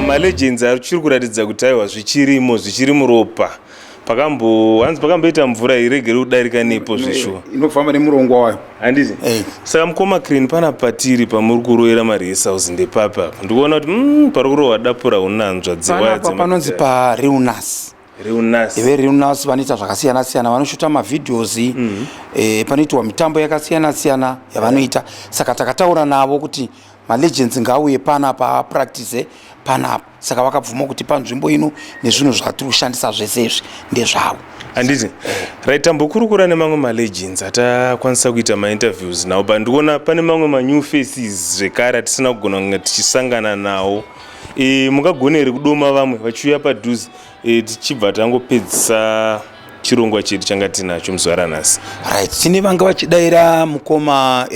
Malegends achiri kuratidza kuti aiwa, zvichirimo, zvichiri muropa. Pakambo hanzi pakamboita mvura iregere kudarika nepo zveshuwa. Inofamba nemurongwa wayo. Handiti? Saka mukoma Crane, pana patiri pamuri kurovera marehearsals ndepapi apa? Ndikuona kuti pari kurohwa dapura unanzva dzewaya. Panapa panonzi paReunas. Reunas. VeReunas vanoita zvakasiyana siyana, vanoshuta mavideos, panoitwa mitambo yakasiyana siyana yavanoita. Saka takataura navo kuti malegends ngauye panapa apractice panapa, saka vakabvuma kuti panzvimbo ino nezvinhu zvatiri kushandisa zvese izvi ndezvavo. Handiti? Right, tambokurukura nemamwe malegends atakwanisa kuita mainterviews nawo, but ndikuona pane mamwe manew faces zvekare atisina kugona kunge tichisangana nawo. Mungagone here kudoma vamwe vachiuya padhuze, tichibva tangopedzisa chirongwa chedu changa tinacho muzuva ranhasi? Right, tine vanga vachidayira mukoma,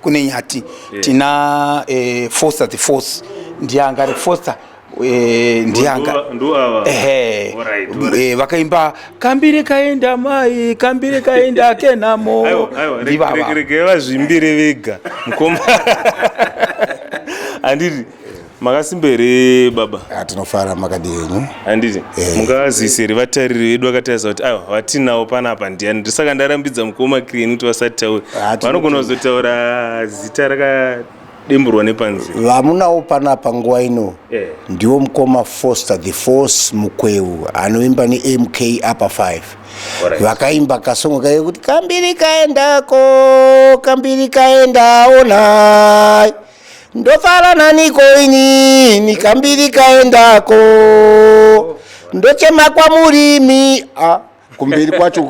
kune Nyati, tina Foster the Force, ndiye anga ari Foster, ndiye anga Ndo ava. Ehe. Alright. Vakaimba "Kambiri kaenda mai, kambiri kaenda kenamo". Aiwa, Ndivava. Regai vazvimbire vega mukoma. Handiti makasimba here, baba? Ah, tinofara, makadi henyu? Handiti mungavazivise here vatariri vedu vakatarisa kuti aiwa, vatinawo panapa ndiani? Ndisaka ndarambidza mukoma Crane kuti vasataure. Ah, Vanogona kuzotaura zita rakademburwa nepanze. Vamunawo panapa nguva ino ndiwo mukoma Foster the Force Mukweu, anoimba neMK Upper 5. Vakaimba kasongo kaye kuti "Kambiri kaendako, kambiri kaendaona, ndofara naniko inini, kambiri kaendako, ndochema kwamurimi." Ah, kumberi kwacho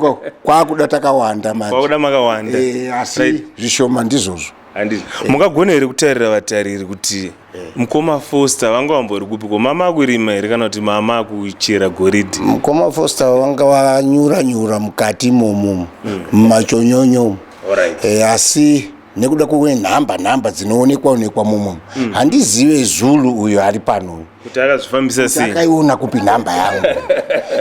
kwakuda takawanda manje. Kwakuda makawanda. Asi Right. zvishoma ndizvozvo. Handiti mungagona here kutarira vatariri kuti mukoma Foster vanga vambori kupi? Ko mama akurima here kana kuti mama akuchera goridhe? Mukoma Foster vanga vanyura nyura mukati imomo, mumachonyonyo. Asi nekuda kwenhamba nhamba dzinoonekwa onekwa mumo, handizive Zulu uyo ari pano kuti akazvifambisa sei. Akaiona kupi nhamba yangu?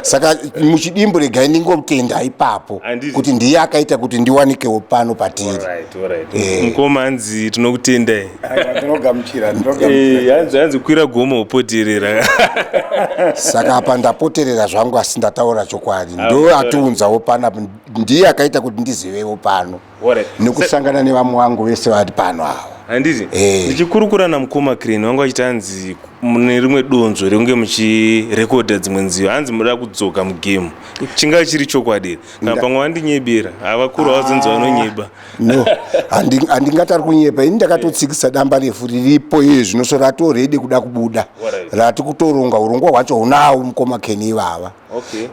Saka muchidimbu regai ndingotenda ipapo kuti ndiye akaita kuti ndiwanikewo pano patiri. Alright. Mukoma, hanzi tinokutendai. Tinogamuchira. Hanzi kwira gomo upoterera. Saka apa ndapoterera zvangu, asi ndataura chokwadi. Ndo atiunzawo panapa, ndiye akaita kuti ndizivewo pano nekusangana nevamwe vangu vese vari pano ava. Handiti ndichikurukura namukoma Crane, vanga vachiti hanzi mune rimwe donzvo rekunge muchirekodha dzimwe nziyo, hanzi muda kudzoka mugame. Chingava chiri chokwadi here, kana pamwe vandinyebera? Havakuru havazonzi vanonyeba. No, handingati ari kunyepa. Ini ndakatotsikisa damba refu riripo iye zvino, so ratoredi kuda kubuda. Rati kutoronga, urongwa hwacho hunawo mukoma Keni ivava.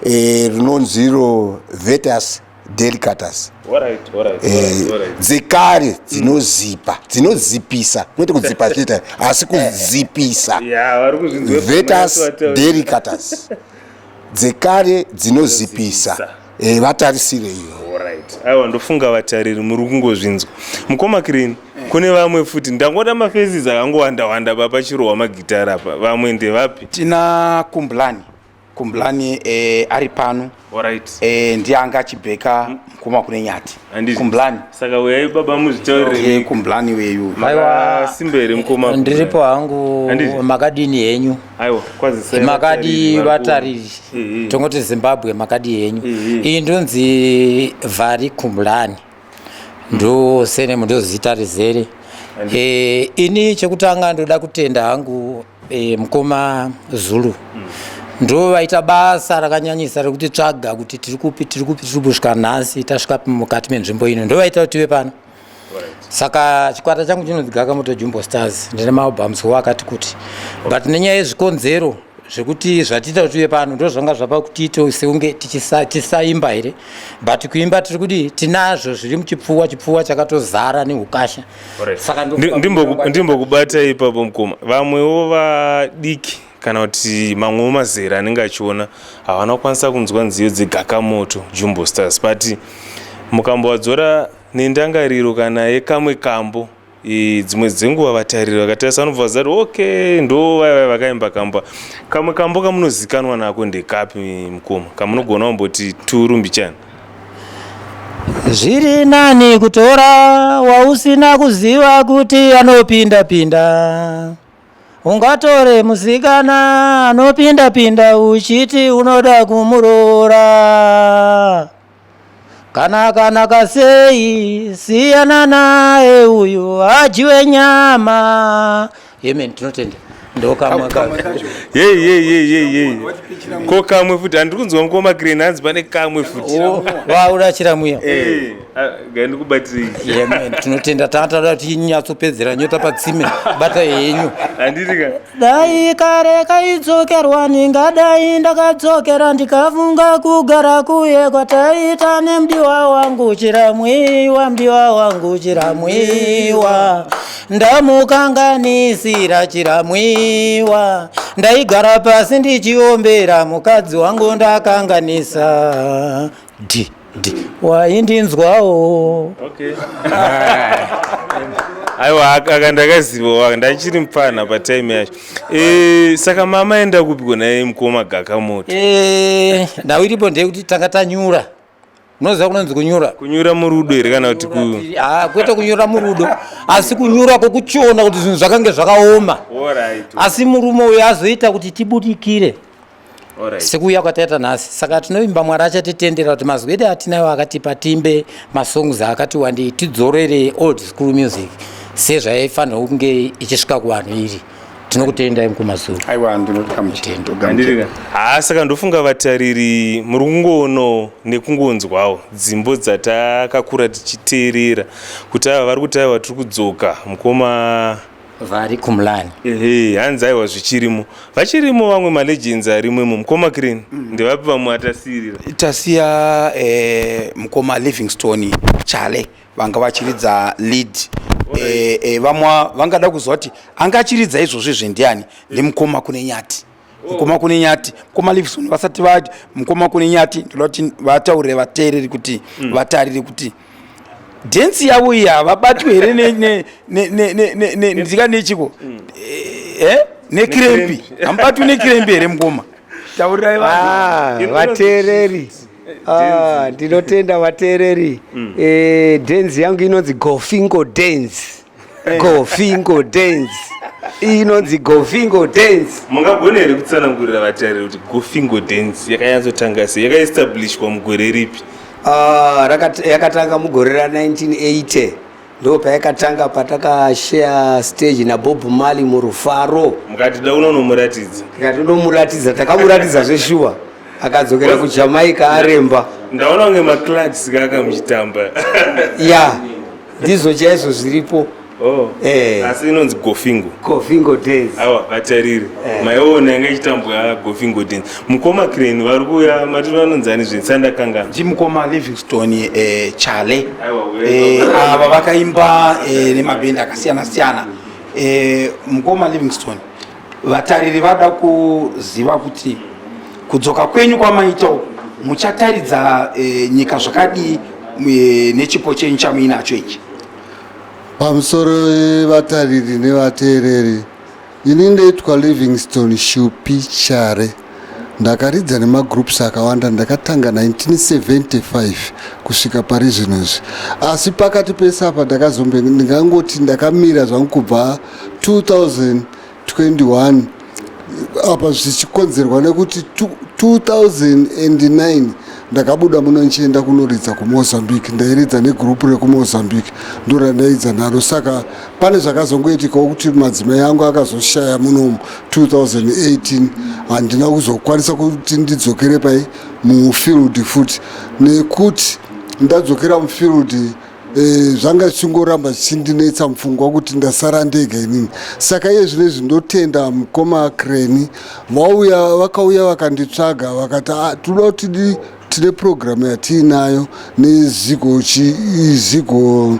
Rinonziro Vetus Delicatus. Dzekare dzinozipa, dzinozipisa, kwete kudzipa chete, asi kuzipisa. Ya, vari kuzvinzwa. Vetus Delicatus, dzekare dzinozipisa. Vatarisire iyo. Alright. Aiwa, ndofunga vatariri muri kungozvinzwa. Mukoma Crane, kune vamwe futi, ndangoda mafaces akangowanda wanda pa pachirohwa magitara apa. Vamwe ndevapi? Tina Kumblani. Kumblani ari pano. Ndiye anga achibheka mukoma kune nyati. Handiti. Kumblani. Saka uyai baba muzvitaurire. Kumblani weyu. Aiwa, simba here mukoma? Ndiripo hangu. Handiti. Makadini henyu? Aiwa, kwazisai. Makadi vatariri? Tongoti Zimbabwe, makadi henyu? Iyi ndonzi Vhari Kumblani, ndo surname, ndo zita rizere. Ini chekutanga ndoda kutenda hangu mukoma Zulu, ndo vaita basa rakanyanyisa rekuti tsvaga kuti tiri kupi, tiri kupi, tiri kusvika nhasi tasvika mukati menzvimbo ino. Ndo vaita kuti tive pano. Saka chikwata changu chinonzi Gakamoto Jumbo Stars. Ndine maalbums wo akati kuti, but nenyaya yezvikonzero zvekuti zvatiita kuti tive pano, ndo zvanga zvapa kuti tiite sekunge tisaimba here, but kuimba tiri kudi tinazvo zviri muchipfuwa, chipfuwa chakatozara neukasha. Saka Ndimbokubata ipapo mukoma. Vamwewo vadiki kana kuti mamwewo mazera anenge achiona havana kukwanisa kunzwa nziyo dzeGakamoto Jumbo Stars, but mukambovadzora nendangariro kana yekamwe kambo, dzimwe dzenguva vatariri vakatarisa vanobva vazati, "Okay, ndo vaya vakaimba kamba." Kamwe kambo kamunozikanwa nako ndekapi mukoma, kamunogona kumboti turumbichana? Zviri nani kutora wausina kuziva kuti anopinda pinda. Ungatore musikana anopinda pinda uchiti unoda kumuroora. Kana akanaka sei, siyana naye, uyu adyiwe nyama. Amen, tinotenda. Ndokamwe ka. Yei yei yei yei yei, ko kamwe futi handiri kunzwa. Mukoma Crane, hanzi pane kamwe futi. Wauda chiramuya? Gai ndikubatirei. Amen, tinotenda. Tanga tada kuti inyatsopedzera nyota patsime. Bata henyu. Handiti ka? Dai kare kaidzokerwa, ningadai ndakadzokera, ndikafunga kugara kuye kwataita nemudiwa wangu Chiramwiwa, mudiwa wangu Chiramwiwa, ndamukanganisira Chiramwiwa. Ndaigara pasi ndichiombera mukadzi wangu, ndakanganisa d d waindinzwawo. Okay, aiwa, aka ndakazivawo, ndachiri mupfana patime yacho. Saka mama enda kupi kona mukoma Gakamoto? Nhau iripo ndeyekuti tanga tanyura. Unoziva kunonzi kunyura? Kunyura murudo here kana kuti ku Ah, kwete kunyura murudo, asi kunyura kwokuchiona kuti zvinhu zvakange zvakaoma. Asi murume uyu azoita kuti tibudikire sekuuya kwataita nhasi. Saka tinovimba Mwari achatitendera kuti mazwi edu atinayo akatipa timbe masongs akati wandei, tidzorere old school music sezvaifanirwa kunge ichisvika kuvanhu iri. Tinokutendai mukoma Zulu. Aiwa, ndinogamuchira. Handirika haa. Saka ndofunga vatariri muri kungoonawo nekungonzwawo dzimbo dzatakakura tichiteerera kuti ava vari kuti aiwa, tiri kudzoka, mukoma Vari Kumlani. Ehe, hanzi aiwa, zvichirimo, vachirimo vamwe malegends arimo imo. Mukoma Crane, ndevapi vamwe atasiyirira? Tasiya mukoma Livingstone Chale, vanga vachiridza lead. Vamwe vangada kuziva kuti anga achiridza izvozvo izvi ndiani. Ndimukoma kune nyati, mukoma kune nyati, mukoma Livingstone. Vasati vati mukoma kune nyati, ndoda kuti vataurire vateereri kuti vatarire kuti dhensi yavo iyi havabatwi here ndika nechiko necramp. Hamubatwi necramp here, mukoma? Taurirai vanhu. Ah, vateereri. Ah, ndinotenda vateereri. Dance yangu inonzi Gofingo dance. Gofingo dance inonzi Gofingo dance. Mungagona here kutsanangurira vatariri kuti Gofingo dance yakanyatsotanga sei, yakaestablishwa mugore ripi? Ah, yakatanga mugore ra1980, ndo payakatanga, patakashare stage naBob Marley muRufaro. Mukati da unonomuratidza. Tikatonomuratidza, takamuratidza zveshuwa, akadzokera kuJamaica aremba. Ndaona kunge maclarks kaka muchitamba. Ya, ndizvo chaizvo zviripo. Oh. Eh. Asi inonzi Gofingo. Gofingo dance. Awa, vatariri, maiona yanga ichitambwa Gofingo dance. Mukoma Crane vari kuuya, mati vanonzani zvensandakangana? Ndimukoma Livingstone Chale. Aiwa, Ava vakaimba nemabhendi akasiyana siyana. Mukoma Livingstone, vatariri vada kuziva kuti kudzoka kwenyu kwamaita uku muchataridza nyika zvakadii nechipo chenyu chamuinacho ichi? Pamusoro yevatariri nevateereri, ini ndoitwa Livingstone Shupi Chare. Ndakaridza nemagroups akawanda. Ndakatanga 1975 kusvika pari zvino izvi, asi pakati pese apa ndakazombe, ndingangoti ndakamira zvangu kubva 2021 apa, zvichikonzerwa nekuti 2009 ndakabuda muno ndichienda kunoridza kuMozambique. Ndairidza negurupu rekuMozambique, ndo randairidza naro. Saka pane zvakazongoitikawo kuti madzimai angu akazoshaya munomu 2018. Handina kuzokwanisa kuti ndidzokere pai mufield futi, nekuti ndadzokera mufield zvanga zvichingoramba zvichindinetsa mupfungwa kuti ndasara ndega inini. Saka iye zvino izvi ndotenda mukoma Crane vauya, vakauya vakanditsvaga, vakati, "Ah, toda kuti tine purogiramu yatiinayo neZigo Zigo,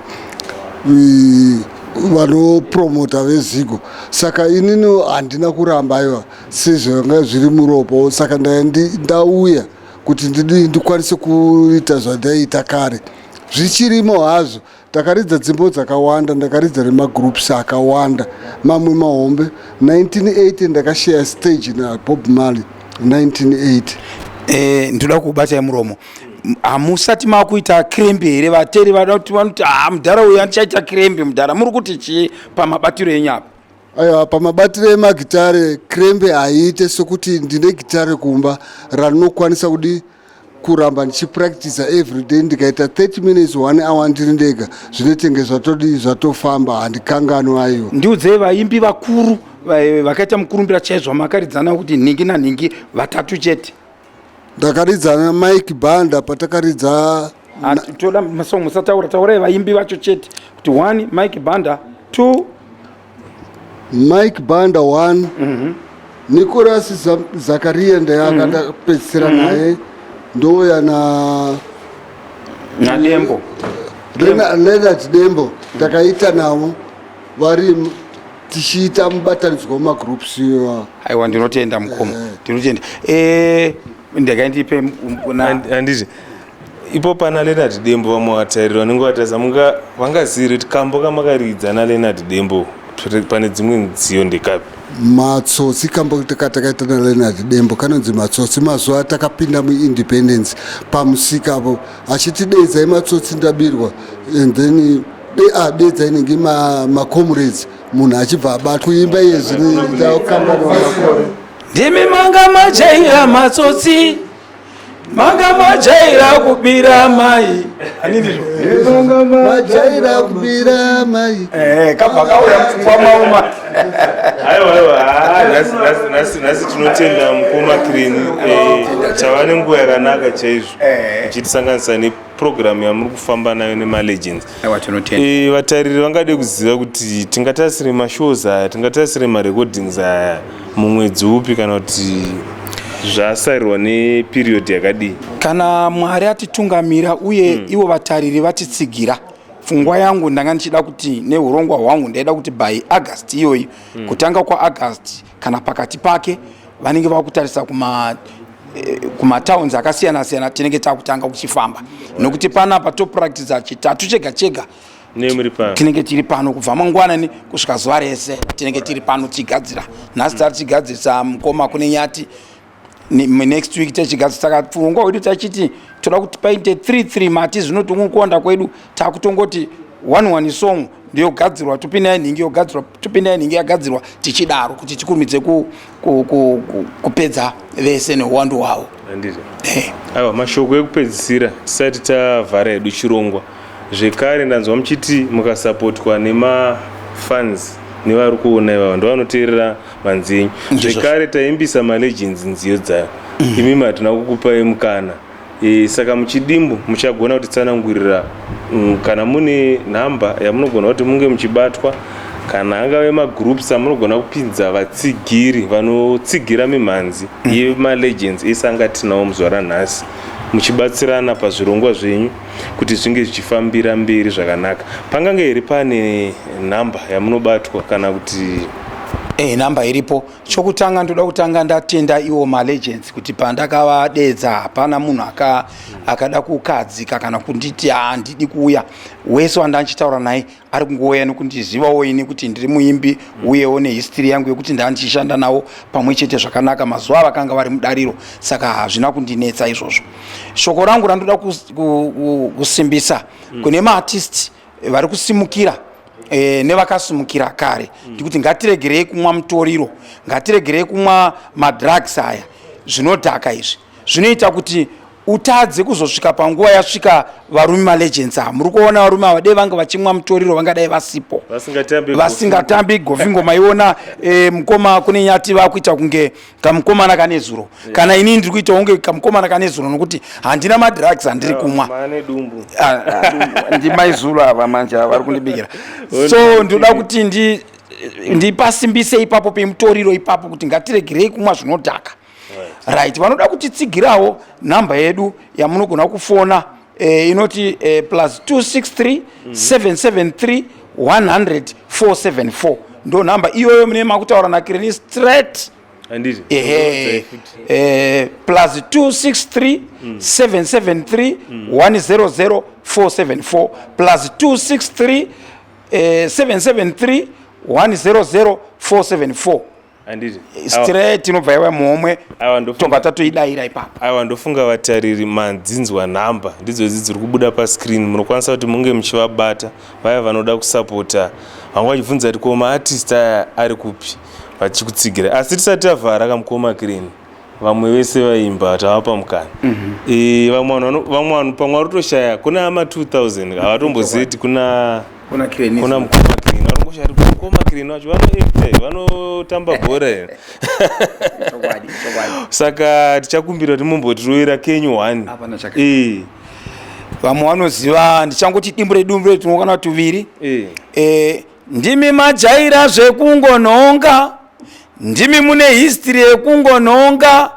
vanopromota veZigo." Saka inini handina kuramba, aiwa, sezvanga zviri muropo. Saka ndauya kuti ndikwanise kuita zvandaiita kare. Zvichirimo hazvo. Takaridza dzimbo dzakawanda, ndakaridza nemagroups akawanda, mamwe mahombe. 1980 ndakashare stage naBob Marley, 1980. Ndoda kubatai muromo. Hamusati makuita cramp here? Vateri vada kuti vanoti, "Ha, mudhara uyu andichaita cramp." Mudhara, muri kuti chii pamabatiro enyu apa? Aiwa, pamabatiro emagitare cramp haiite, sekuti ndine gitare kumba randinokwanisa kudi kuramba ndichipractisa everyday. Ndikaita 30 minutes, 1 hour ndiri ndega, zvinotenge zvatodi zvatofamba, handikanganwi, aiwa. Ndiudzei vaimbi vakuru vakaita mukurumbira chaizvo vamakaridzana, kuti nhingi nanhingi, vatatu chete. Ndakaridza naMike Banda patakaridza. Ah, toda masong, musataura, taurai vaimbi vacho chete, kuti one, Mike Banda, two. Mike Banda one, Nicolas Zakaria ndayakandapedzisira naye, ndouya na naDembo. Leonard Dembo. Takaita navo vari tichiita mubatanidzwa wemagroups iwawo. Aiwa, ndinotenda mukoma, ndinotenda. Ndakai ndipe Handiti ipo pana Leonard Dembo, vamwe vatariri vanenge vatarisa vangazivi kuti kambo kamakaridza naLeonard Dembo pane dzimwe nziyo ndekapi? Matsotsi. Kambo takaita naLeonard Dembo kanonzi Matsotsi. Mazuva atakapinda muindependence pamusika apo, achiti, "Dedzai matsotsi, ndabirwa," and then dedzai nenge macomrades, munhu achibva abatwa. Kuimba iye zvino ndakanganwa makore. Ndimi manga majaira matsotsi, manga majaira kubira mai. Hanindizvo? Majaira kubira mai. Kabva kauya mupfungwa mauma. Aiwa, aiwa, ah, nhasi tinotenda mukoma Crane. Tava nenguva yakanaka chaizvo muchitisanganisa nepurogiramu yamuri kufamba nayo nemalegends. Aiwa, tinotenda. Vatariri vangade kuziva kuti tingatarisire mashows aya, tingatarisire marecordings aya mumwedzi upi, kana kuti zvasarirwa neperiod yakadii? Kana Mwari atitungamira uye ivo vatariri vatitsigira. Pfungwa yangu ndanga ndichida kuti neurongwa hwangu ndaida kuti by August iyoyi, kutanga kwaAugust kana pakati pake, vanenge vakutarisa kuma kumatowns akasiyana siyana. Tinenge takutanga kuchifamba nokuti panapa topractiza Chitatu chega chega. Nemuri pano. Tinenge tiri pano kubva mangwanani kusvika zuva rese. Tinenge tiri pano tichigadzira. Nhasi tari tichigadzirisa mukoma kune nyati. Next week techigadzira. Saka pfungwa hwedu tachiti toda kuti paite 33 mati zvino kuwanda kwedu takutongoti one one song ndiyogadzirwa, topinda nhingi yogadzirwa, topinda nhingi yagadzirwa, tichidaro kuti tikurumidze kupedza vese neuwandu hwavo. Handiti? Eh. Aiwa, mashoko ekupedzisira tisati tavhara hedu chirongwa. Zvekare ndanzwa muchiti mukasapotwa nemafans nevari kuona ivava, ndo vanoteerera manzi enyu. Ndizvo. Zvekare taimbisa malegends nziyo dzayo, imimi hatina kukupai mukana. Saka muchidimbu muchagona kutitsanangurira, kana mune nhamba yamunogona kuti munge muchibatwa, kana angave magroups amunogona kupinza vatsigiri vanotsigira mimhanzi yemalegends ese anga tinawo muzuva ranhasi, muchibatsirana pazvirongwa zvenyu kuti zvinge zvichifambira mberi zvakanaka. Pangange here pane nhamba yamunobatwa kana kuti? Nhamba iripo. Chokutanga ndoda kutanga ndatenda iwo malegends kuti pandakavadedza hapana munhu akada kukadzika kana kunditi handidi kuuya. Wese wandandichitaura naye ari kungouya nekundizivawo ini kuti ndiri muimbi, uyewo nehistory yangu yekuti ndandichishanda navo pamwe chete zvakanaka mazuva avakanga vari mudariro. Saka hazvina kundinetsa izvozvo. Shoko rangu randoda kusimbisa kune maartist vari kusimukira nevakasimukira kare ndikuti ngatiregerei kumwa mutoriro, ngatiregerei kumwa madrugs aya. Zvinodhaka izvi zvinoita kuti utadze kuzosvika panguva yasvika varume malegends ava. Muri kuona varume ava, dei vanga vachimwa mutoriro vangadai vasipo. Vasingatambi. Vasingatambi gofingo. Maiona mukoma kune nyati vakuita kunge kamukomana kane zuro, kana inini ndiri kuita kunge kamukomana kane zuro nokuti handina madrugs andiri kumwa. Mane dumbu. Ah, ah, ndimaizulu ava manje ava vari kundibikira. So ndoda kuti ndipasimbise ipapo pemutoriro ipapo kuti ngatiregerei kumwa zvinodhaka. Right, vanoda kutitsigirawo, nhamba yedu yamunogona kufona inoti plus 263 773 100 474. Ndo nhamba iyoyo mune makutaura naKirini straight. Handiti? Ehe, plus 263 773 100 474, plus 263 773 100 474. Handiti? Straight inobva yauya muhomwe. Aiwa, ndofunga. Tobva tatoidayira ipapo. Aiwa, ndofunga vatariri madzinzwa. Nhamba ndidzodzi dziri kubuda pascreen. Munokwanisa kuti munge muchivabata vaya vanoda kusapota, vanga vachibvunza kuti ko maartist aya ari kupi vachikutsigira. Asi tisati tavhara, kamukoma Kirini, vamwe vese vaimba tavapa mukana. Vamwe vanhu pamwe vari kutoshaya kuna ama 2000, havatombozivi kuti kuna kuna Kirini. Kuna mukoma Kirini. Varongoshaya kuti mukoma Kirini vacho vanoacta, vanotamba bhora here? Chokwadi, chokwadi. Saka tichakumbira kuti mumbotirovera kenyu one. Hapana chaka. Vamwe vanoziva, ndichangoti dimbu redumbu retinokana tuviri. Ndimi majaira zvekungonhonga, ndimi mune history yekungonhonga,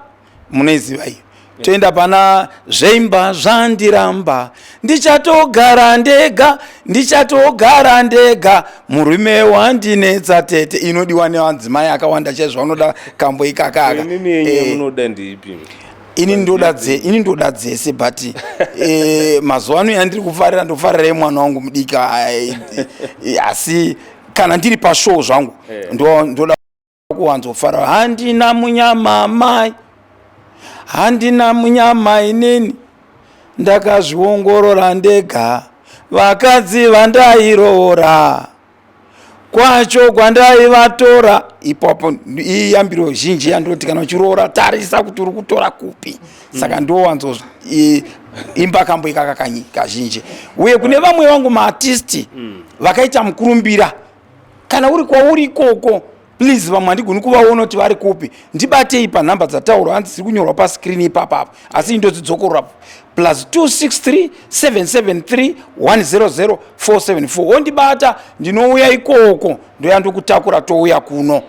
munoiziva iyo. Toenda pana zveimba zvandiramba, ndichatogara ndega, ndichatogara ndega, murume wandinetsa tete. Inodiwa nevadzimai akawanda chaizvo, vanoda kambo ikakaka. Imimi yenyu yamunoda ndeipi? Ini ndoda dzese, but mazuva ano yandiri kufarira, ndofarira yemwana wangu mudiki. Asi kana ndiri pashow zvangu, ndoda kuwanzofara handina munyama mai, handina munyama inini, ndakazviongorora ndega, vakadzi vandairoora kwacho kwandaivatora ipapo. Iyambiro zhinji yandoti kana uchiroora tarisa kuti uri kutora kupi. Saka ndowanzo imba kambo ikaka kazhinji. Uye kune vamwe vangu maartisti vakaita mukurumbira, kana uri kwauri ikoko, please, vamwe handigoni kuvaona kuti vari kupi, ndibatei panhamba dzataurwa, hanzi dziri kunyorwa pascreen ipapapo, asi indodzidzokorora: plus 263 773 100 474. Wondibata, ndinouya ikoko, ndoya ndokutakura, touya kuno.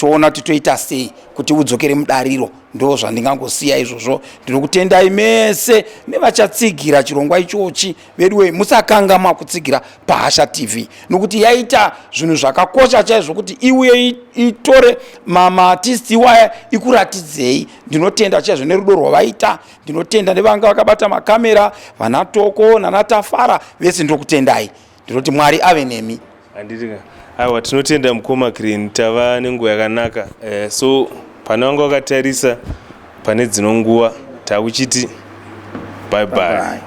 Toona kuti toita sei kuti udzokere mudariro. Ndo zvandingangosiya izvozvo. Ndinokutendai mese nevachatsigira chirongwa ichochi. Veduwe, musakangamwa kutsigira Pahasha TV, nokuti yaita zvinhu zvakakosha chaizvo kuti iuye itore maartist iwaya ikuratidzei. Ndinotenda chaizvo nerudo rwavaita. Ndinotenda nevanga vakabata makamera, vana Toko nana Tafara vese, ndinokutendai. Ndinoti Mwari ave nemi. Handitika. Aiwa, tinotenda mukoma Green, tava nenguva yakanaka. So pane vanga vakatarisa pane dzino nguva, takuchiti bye bye. Bye.